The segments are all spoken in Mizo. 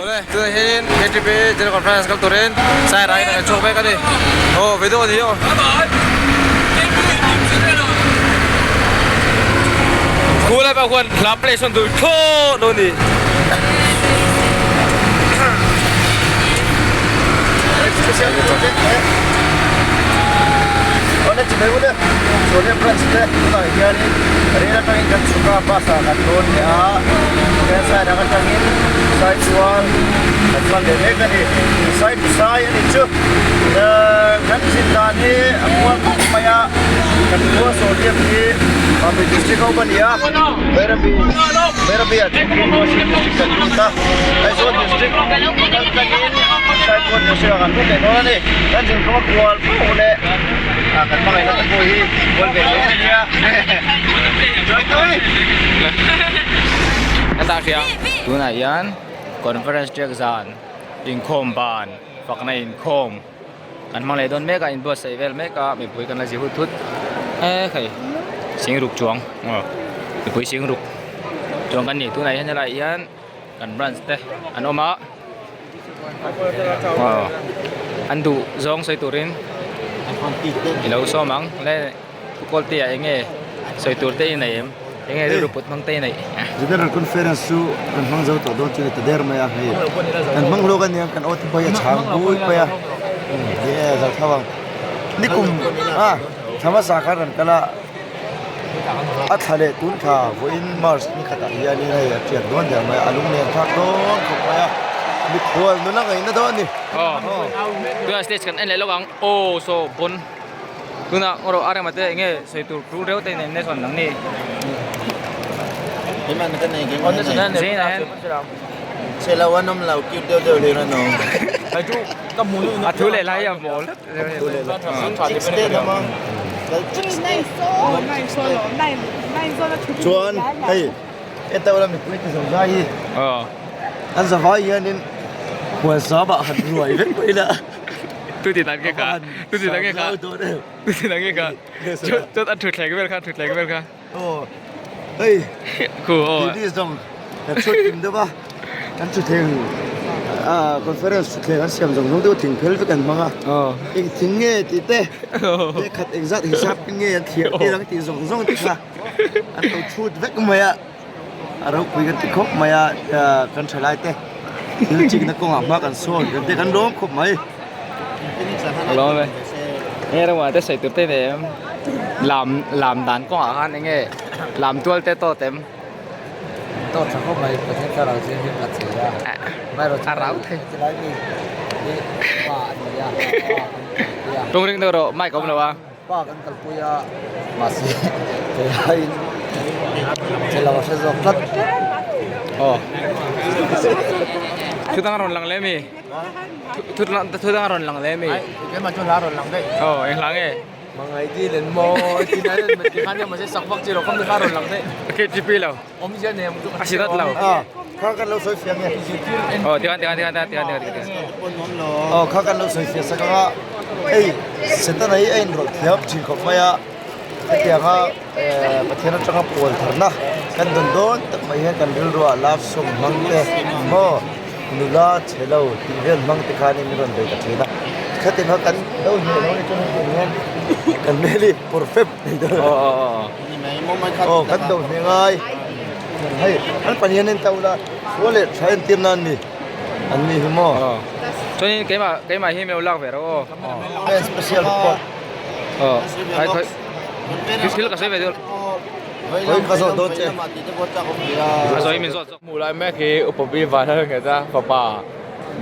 Awle tunah hian KTP General Conference kal turin Sairah in a kan chhuak mek a ni. Aw video a ni aw. Khu lai pawh khuan hla play sawn tur thlawt lo a ni. Awle chibai ule Sawhliah branch te tunah hianin rel atangin kan chhuk a bus ah kan dawn leh a he side ah atangin sai chuan kan hman leh mek a ni sai to sai a nih chu kan zin dan hi a kual khawp mai a kan khua Sawhliah hi Mamit district a awm a ni a Bairabi Bairabi ah chhungin Kolasib district kan lut a Aizawl district kal tlangin Saitual district ah kan lut leh dawn a ni kan zin kawng a kual fo leh ah kan hmangaihna te pawh hi kual ve hle a nia Joy Kan dah hria tunah hian conference track zan inkhawm ban fakna inkhawm Kan hmang leh dawn mek a inbuatsaih vel mek a mipui kan la zi hut hut e hei singruk chuang aw mipui singruk chuang kan ni tunah hian helaiah hian kan branch te an awm a aw an duh zawng sawi turin i lo sawm ang le pu kawltea eng nge sawi tur te i nei em eng nge rilru put hmang te i neih. General Conference chu kan hmang zo tawh dawn chu ni ta der mai a hei kan hmang hlawk a nia kan aw te pawh hi a chhang bui mai a ni e zo tho ang nikum a thla hmasa khan rawn kal a a thla leh tun thla vawiin March ni khatah hianin hei a tiak dawn der mai a a lung nen thlak dawn khawp mai a mikhual nula ngaihna dawn a ni. Aw tunah stage kan en leh lawk ang aw saw bon. Tunah erawh a rema te enge sawi tur tul reuh te in ne sawn ang ni. A thu leh lai a mawl. Chuan hei heta ula mipui ti zo zai hi an zavai hianin hualsam ah han ruai vek mai ila. Tu ti dan nge kha tu ti dan nge kha tu ti dan nge kha chut a thutthleng vel kha thutthleng vel kha aw hei khu aw ti zawng kan chhut kim deuh a kan thutthleng a conference thutthleng an siam zawng zawng deuh thing phel vek an hmang a eng thing nge tih te lehkhat engzat hisap nge an thiam tir ang tih zawng zawng te kha an lo chhut vek mai a. A ropui kan ti khawp mai a kan thalai te thil chikna kawngah hma kan sawn kan te kan lawm khawp mai. Lawm e. Nge ramah te sawi tur te nei em? Lam lam dan kawngah khan enge lam tual te tawt em? Tawt tha khawp mai Pathian thlarau chu hlim la thei a. A rau thei. Chulai mi hi pa a ni a, pa kan kalpui a. Tung ring deuh rawh mic a awm lo a. Pa kan kalpui a mahse kei aiin che lo a hre zawk tlat. Aw thu dang a rawn lang leh mi thu thu dang a rawn lang leh mi keimah chu hla rawn lang daih aw eng hla nge mangai dil en maw ti khan emaw se sak vak chi lo khawm te kha rawn lang daih KTP lo awmzia nei ang chu a si dat lo kha kan lo sawi fiah nge aw tiang tiang tiang tiang tiang tiang aw kha kan lo sawi fiah sak anga hei setana hi a inrawlh thiam thin khawp mai a hetianga Pathian atanga pawl tharna kan dawn dawn tak mai hian kan rilruah love song hmang te maw nula chhe lo tih vel hmang te khanin min rawn bei ta thin a khatiang kha kan lo hneh lo a ni chuan hetiang hian kan hmel hi perfect thei dawn aw kan do hneh ngai hei an pahnih an en ta ula chhuah leh tha entir nan ni an ni hi maw chuanin keimah keimah hi min lo lak ve rawh aw special report aw ai khawi thil ka sawi ve deuh khawi ka zawh dawn che a sawi min zawt zawk hmuh lai mek hi upa bi van a nghet a fapa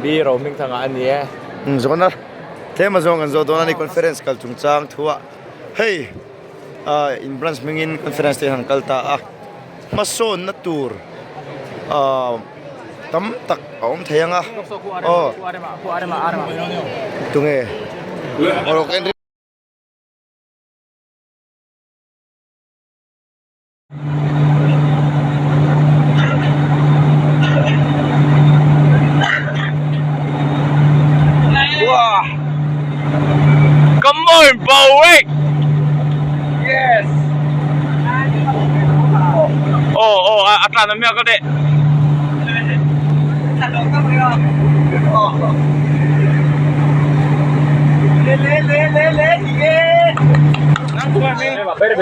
bi rohmingthanga a ni e zawhna tlem a zawng kan zawh dawn a ni conference kal chungchang thuah hei ah in branch hmingin conference te han kal ta a hmasawnna tur ah tam tak a awm thei ang a aw tunge Come on, Bowie! Yes! Oh, oh, a tlan a miak a deh.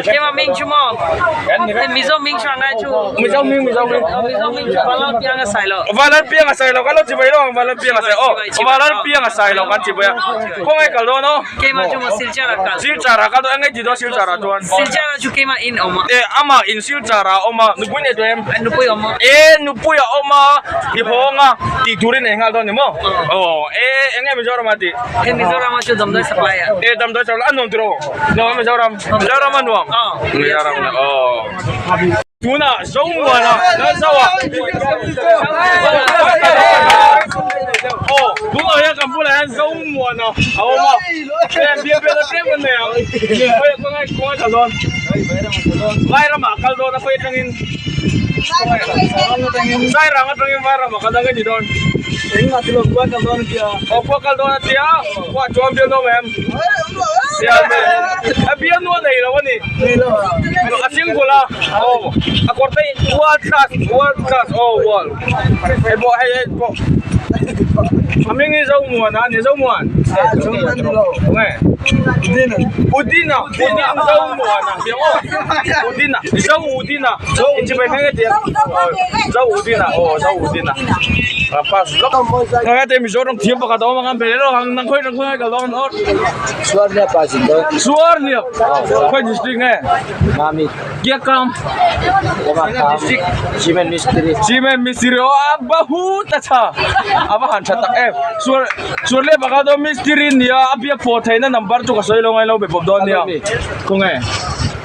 Keimah ming chu maw? Mizo ming chu angai chu. Mizo ming Mizo ming. Mizo ming chu Vanlal Pianga Sailo. Vanlal Pianga Sailo kan lo chi bai lo ang Vanlal Pianga Sailo. Oh, Vanlal Pianga Sailo kan chi bai a. Khawngaih kal dawn aw. Keimah chu maw Silchar ah kal. Silchar ah kal dawn engai ti dawn Silchar ah chuan. Silchar ah chu keimah in awm a. E amah in Silchar ah awm a. Nupui nei tawh em? Nupui awm a. E nupui a awm a i hawng a tih turin ei nghal dawn ni maw? Aw e enge Mizoram ah tih? Hei Mizoram ah chu damdawi supply ah. E damdawi supply a nuam tiraw? Nuam a Mizoram? Mizoram a nuam? Mizoram aw. Tunah Zomuana Lalzoa aw tunah hian kan bulah hian Zomuana a awm a heng bial bial apiang kan nei ang khawi khawngaih khawngaih kal dawn Vairamah a kal dawn a khawi atangin Sairang atangin Vairamah kal dawn ka ti dawn aw khua kal dawn a tia khua chuan bial dawn em a bialnu a nei lo a ni a single a aw a kawr te world class world class aw world hei pawh hei hei pawh a hming hi Zomuana a ni Zomuan nge Udina Udin Zomuana tih ang aw Udina Zo Udina inchibai nghe nghe tih ang Zo Udina aw Zo Udina a pass lawk nge te Mizoram thiam pakhat a awm ang a hmel erawh ang nang khawi nang khawi kal dawn aw Suarniap ah zin dawn. Suarniap khawi district nge Mami. Kiakam. District. Cement Mistri. Cement Mistri aw a bahut a tha a va han tha tak em Suar Suarniap ah kha dawn Mistri nia a biak pawh theihna number chu ka sawi lo ngai lo be pawp dawn nia khawnge.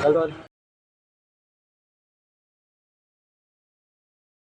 Kal dawn.